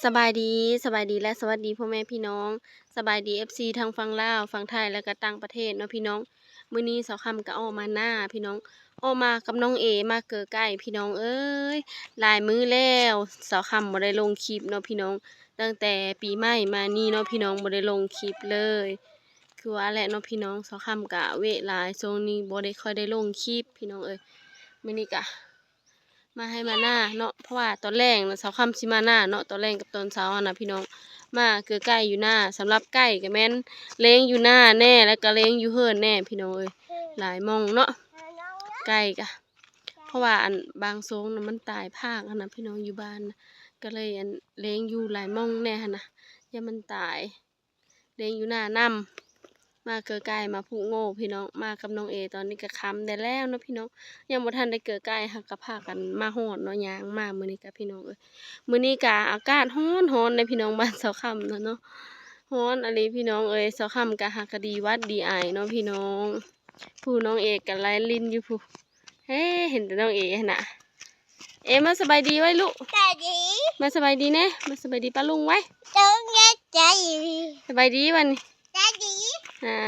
ສະບາຍດີ, ສະບາຍດີ ແລະ ສະຫວັດດີພໍ່ແມ່ພີ່ນ້ອງ, ສະບາຍດີ ເອັຟຊີ ທັງຝັ່ງລາວ, ຝັ່ງໄທ ແລະ ກະຕ່າງປະເທດເນາະພີ່ນ້ອງ. ມື້ນີ້ສາວຄຳກະອອກມານາພີ່ນ້ອງ, ອອກມາກັບນ້ອງເອ ມາເກີໄກ່ພີ່ນ້ອງເອີຍ. ຫຼາຍມື້ແລ້ວສາວຄຳບໍ່ໄດ້ລົງຄລິບເນາະພີ່ນ້ອງ, ຕັ້ງແຕ່ປີໃໝ່ມານີ້ເນາະພີ່ນ້ອງ ບໍ່ໄດ້ລົງຄລິບເລີຍ. ຄືວ່າແຫຼະເນາະພີ່ນ້ອງ, ສາວຄຳກະເວະຫຼາຍ, ຊ່ວງນີ້ບໍ່ໄດ້ຄ່ອຍໄດ້ລົງຄລິບພີ່ນ້ອງເອີຍ. ມື້ນີ້ກະ ມາໄຮ່ມານາເນາະ, ເພາະວ່າຕອນແລງນະ ສາວຄຳຊິມານາເນາະ, ຕອນແລງກັບຕອນເຊົ້າຫັ້ນນະພີ່ນ້ອງ, ມາເກີໄກ່ຢູ່ນາ. ສຳລັບໄກ່ກະແມ່ນລ້ຽງຢູ່ນາແດ່ ແລ້ວກະລ້ຽງຢູ່ເຮືອນແດ່ພີ່ນ້ອງເອີຍ, ຫຼາຍໝ່ອງເນາະ. ໄກ່ກະ ເພາະວ່າອັນບາງໂຊງນະມັນຕາຍພາກຫັ້ນນະພີ່ນ້ອງ, ຢູ່ບ້ານນະ ກະເລີຍອັນລ້ຽງຢູ່ຫຼາຍໝ່ອງແດ່ຫັ້ນນະ, ຢ້ານມັນຕາຍ. ລ້ຽງຢູ່ນານຳ. ມາເກີໄກ່ ມາຜູກໂງ່ພີ່ນ້ອງ, ມາກັບນ້ອງເອ. ຕອນນີ້ກະຄ່ຳແດ່ແລ້ວເນາະພີ່ນ້ອງ, ຍັງບໍ່ທັນໄດ້ເກີໄກ່ ຫາກະພາກັນມາຮອດເນາະ, ຍ່າງມາມື້ນີ້ກະພີ່ນ້ອງເອີຍ. ມື້ນີ້ກະອາກາດຮ້ອນໆເດ້ພີ່ນ້ອງ, ບ້ານສາວຄຳນະເນາະ ຮ້ອນອີ່ຫຼີພີ່ນ້ອງເອີຍ. ສາວຄຳກະຫາກະດີຫວັດດີໄອເນາະພີ່ນ້ອງ. ຜູ້ນ້ອງເອກະໄລ່ຫຼິ້ນຢູ່ຜູ້. ເອີ ເຫັນແຕ່ນ້ອງເອຫັ້ນນະ. ເອ ມາສະບາຍດີໄວ້ລູກ, ສະບາຍດີ, ມາສະບາຍດີແດ່, ມາສະບາຍດີປ້າລຸງໄວ້. ສະບາຍດີບັດນີ້, ສະບາຍດີ. ອ່າ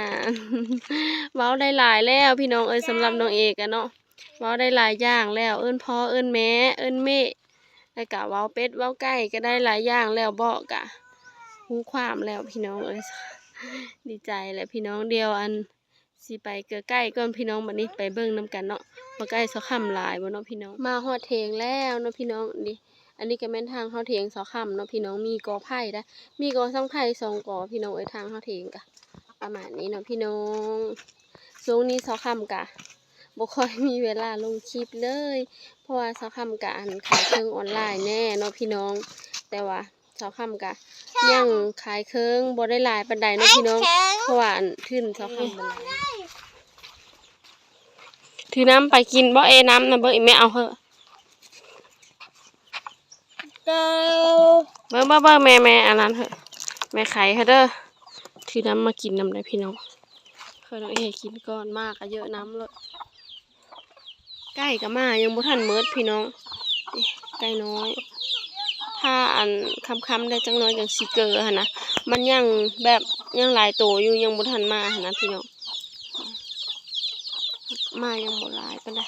ເວົ້າໄດ້ຫຼາຍແລ້ວພີ່ນ້ອງເອີຍ, ສຳລັບນ້ອງເອກະເນາະ ເວົ້າໄດ້ຫຼາຍຢ່າງແລ້ວ, ເອີ້ນພໍ່ ເອີ້ນແມ່ ເອີ້ນເມະ ແລ້ວກະເວົ້າເປັດເວົ້າໄກ່ກະໄດ້ຫຼາຍຢ່າງແລ້ວ, ເບາະກະຮູ້ຄວາມແລ້ວພີ່ນ້ອງເອີຍ. ດີໃຈແຫຼະພີ່ນ້ອງ. ດຽວອັນ ຊິໄປເກີໄກ່ກ່ອນພີ່ນ້ອງ, ບັດນີ້ໄປເບິ່ງນຳກັນເນາະ ວ່າໄກ່ສາວຄຳຫຼາຍບໍ່ເນາະພີ່ນ້ອງ. ມາຮອດເຖິງແລ້ວເນາະພີ່ນ້ອງ. ນີ້ ອັນນີ້ກະແມ່ນທາງເຂົ້າເຖິງສາວຄຳເນາະພີ່ນ້ອງ, ມີກໍໄຜ່ໄດ໋, ມີກໍສັງໄພສອງກໍພີ່ນ້ອງເອີຍ. ທາງເຂົ້າເຖິງກະປະມານນີ້ເນາະພີ່ນ້ອງ. ຊ່ວງນີ້ສາວຄຳກະບໍ່ຄ່ອຍມີເວລາລົງຄລິບເລີຍ, ເພາະວ່າສາວຄຳກະ ອັນ ຂາຍເຄື່ອງອອນລາຍແດ່ເນາະພີ່ນ້ອງ, ແຕ່ວ່າ ສາວຄຳກະຍັງຂາຍເຄື່ອງບໍ່ໄດ້ຫຼາຍປານໃດເນາະພີ່ນ້ອງ, ເພາະວ່າອັນທຶນສາວຄຳບໍ່ຫຼາຍ. ຖືນ້ຳໄປກິນບໍ່ເອ? ນ້ຳນະ ເບິ່ງອີແມ່ເອົາເຮີ. ເບິ່ງ ເບິ່ງ ເບິ່ງ ແມ່ ແມ່ອັນນັ້ນເຮີ, ແມ່ໄຂເຮີເດີ. ຖືນ້ຳມາກິນນຳໄດ້ພີ່ນ້ອງ, ເຮີນ້ອງເອກິນກ່ອນ, ມາກະເຢີະນ້ຳໂລດ. ໄກ່ກະມາຍັງບໍ່ທັນໝົດພີ່ນ້ອງ, ນີ້ໄກ່ນ້ອຍ. ຖ້າອັນຄ່ຳໆໄດ້ຈັກໜ້ອຍຈັ່ງຊິເກີຫັ້ນນະ, ມັນຍັງແບບຍັງຫຼາຍໂຕຢູ່ ຍັງບໍ່ທັນມາຫັ້ນນະພີ່ນ້ອງ. ມາຍັງບໍ່ຫຼາຍປານໃດ,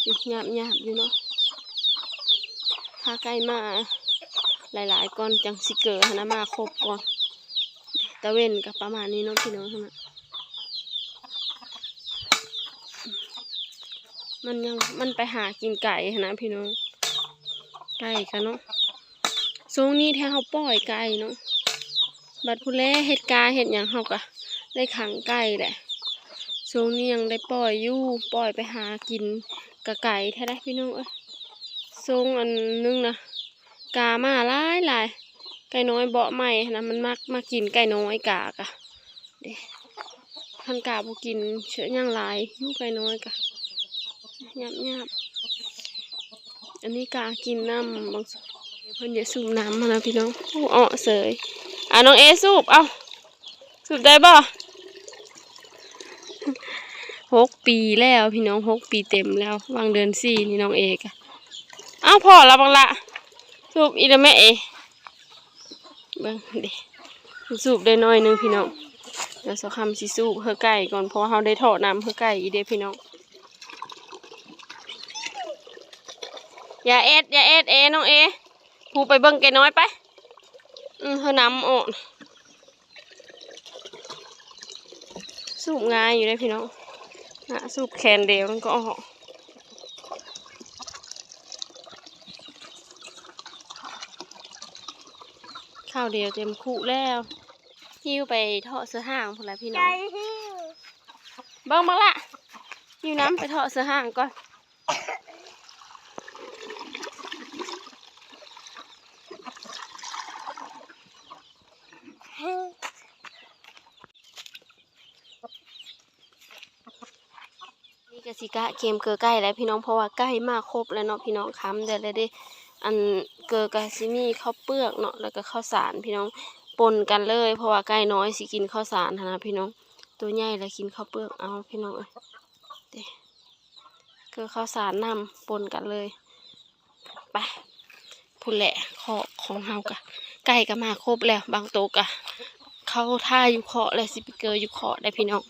ນີ້ຫຍາບໆຢູ່ເນາະ. ຖ້າໄກ່ມາຫຼາຍໆກ່ອນຈັ່ງຊິເກີຫັ້ນນະ, ມາຄົບກ່ອນ. ຕາເວັນກະປະມານນີ້ເນາະພີ່ນ້ອງຫັ້ນນະ. ມັນຍັງ ມັນໄປຫາກິນໄກ່ຫັ້ນນະພີ່ນ້ອງ, ໄກ່ກະເນາະ. ຊ່ວງນີ້ແທ້ເຮົາປ່ອຍໄກ່ເນາະ, ບັດພຸ້ນແລະເຮັດກາເຮັດຫຍັງເຮົາກະໄດ້ຂັງໄກ່ແຫຼະ. ຊ່ວງນີ້ຍັງໄດ້ປ່ອຍຢູ່, ປ່ອຍໄປຫາກິນກະໄກແທ້ໄດ໋ພີ່ນ້ອງເອີຍ. ຊ່ວງອັນໜຶ່ງນະ ກາມາຫຼາຍໆ, ໄກ່ນ້ອຍເບາະໃໝ່ຫັ້ນນະ ມັນມັກມາກິນໄກ່ນ້ອຍ ກາກະເດ້. ຄັນກາບໍ່ກິນເຊື້ອຫຍັງຫຼາຍຢູ່ ໄກ່ນ້ອຍກະຫຍາບໆ. ອັນນີ້ກາກິນນ້ຳ, ບາງເພິ່ນຢາກສູບນ້ຳຫັ້ນນະພີ່ນ້ອງ. ໂອ້ ເອາະເສີຍ. ອ່າ ນ້ອງເອສູບ ເອົາ. ສູບໄດ້ບໍ່? ຫົກປີແລ້ວພີ່ນ້ອງ, ຫົກປີເຕັມແລ້ວ, ຫວ່າງເດືອນສີ່ນີ້ນ້ອງເອກະ. ເອົາ ພໍລະບັກຫຼ້າ, ສູບອີກແລ້ວແມ່ເອ. ເບິ່ງເດ້ ສູບໄດ້ໜ້ອຍໜຶ່ງພີ່ນ້ອງ. ດຽວສາວຄຳຊິສູບເຮືອໄກ່ກ່ອນ, ເພາະວ່າເຮົາໄດ້ເທາະນ້ຳເຮືອໄກ່ອີກເດ້ພີ່ນ້ອງ. ຢ່າເອັດ ຢ່າເອັດເອ ນ້ອງເອ. ຜູ້ໄປເບິ່ງໄກ່ນ້ອຍໄປ. ອືມ ເຮືອນ້ຳອອກ. ສູບງ່າຍຢູ່ເດ້ພີ່ນ້ອງ, ນະ ສູບແຂນດຽວມັນກໍອອກ. ຄາວດຽວເຕັມຄຸແລ້ວ. ຫິ້ວໄປເທາະເສືອຫາງພຸ້ນລະພີ່ນ້ອງ. ເບິ່ງບັກຫຼ້າ, ຫິ້ວນ້ຳໄປເທາະເສືອຫາງກ່ອນ. ນີ້ກະຊິກະກຽມເກີໄກ່ແລ້ວພີ່ນ້ອງ, ເພາະວ່າໄກ່ມາຄົບແລ້ວເນາະພີ່ນ້ອງ, ຄ່ຳແດ່ແລ້ວເດ້. ອັນເກີກະຊິມີເຂົ້າເປືອກເນາະ ແລ້ວກະເຂົ້າສານພີ່ນ້ອງ ປົນກັນເລີຍ, ເພາະວ່າໄກ່ນ້ອຍຊິກິນເຂົ້າສານຫັ້ນນະພີ່ນ້ອງ, ໂຕໃຫຍ່ລະກິນເຂົ້າເປືອກເອົາພີ່ນ້ອງເອີຍ. ເກີເຂົ້າສານນຳ ປົນກັນເລີຍ. ໄປ ໄປ ພຸ້ນແຫຼະ ຄອກຂອງເຮົາກະ ໄກ່ກະມາຄົບແລ້ວ ບາງໂຕກະເຂົ້າທ່າຢູ່ຄອກແລ້ວ ຊິໄປເກີຢູ່ຄອກໄດ໋ພີ່ນ້ອງ.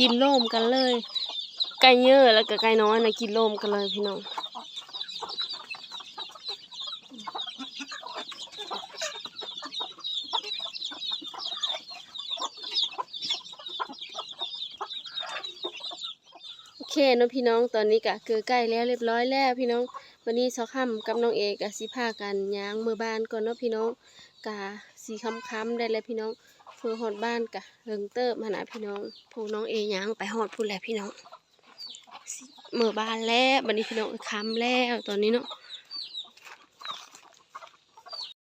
ກິນໂລມກັນເລີຍ ໄກ່ເຍີແລ້ວກະໄກ່ນ້ອຍນະ ກິນໂລມກັນເລີຍພີ່ນ້ອງ. ໂອເຄເນາະພີ່ນ້ອງ ຕອນນີ້ກະເກີໄກ່ແລ້ວລຽບຮ້ອຍແລ້ວພີ່ນ້ອງ. ບາດນີ້ສາວຄຳກັບນ້ອງເອກະຊິພາກັນຍ່າງເມືອບ້ານກ່ອນເນາະພີ່ນ້ອງ ກະຊິຄ່ຳໆໄດ້ແລ້ວພີ່ນ້ອງ ເພື່ອຮອດບ້ານກະເຫິງເຕີບຫັ້ນນະພີ່ນ້ອງ. ພວກນ້ອງເອຍ່າງໄປຮອດພຸ້ນແລ້ວພີ່ນ້ອງ ຊິເມືອບ້ານແລ້ວ ບາດນີ້ພີ່ນ້ອງ ຄ່ຳແລ້ວຕອນນີ້ເນາະ.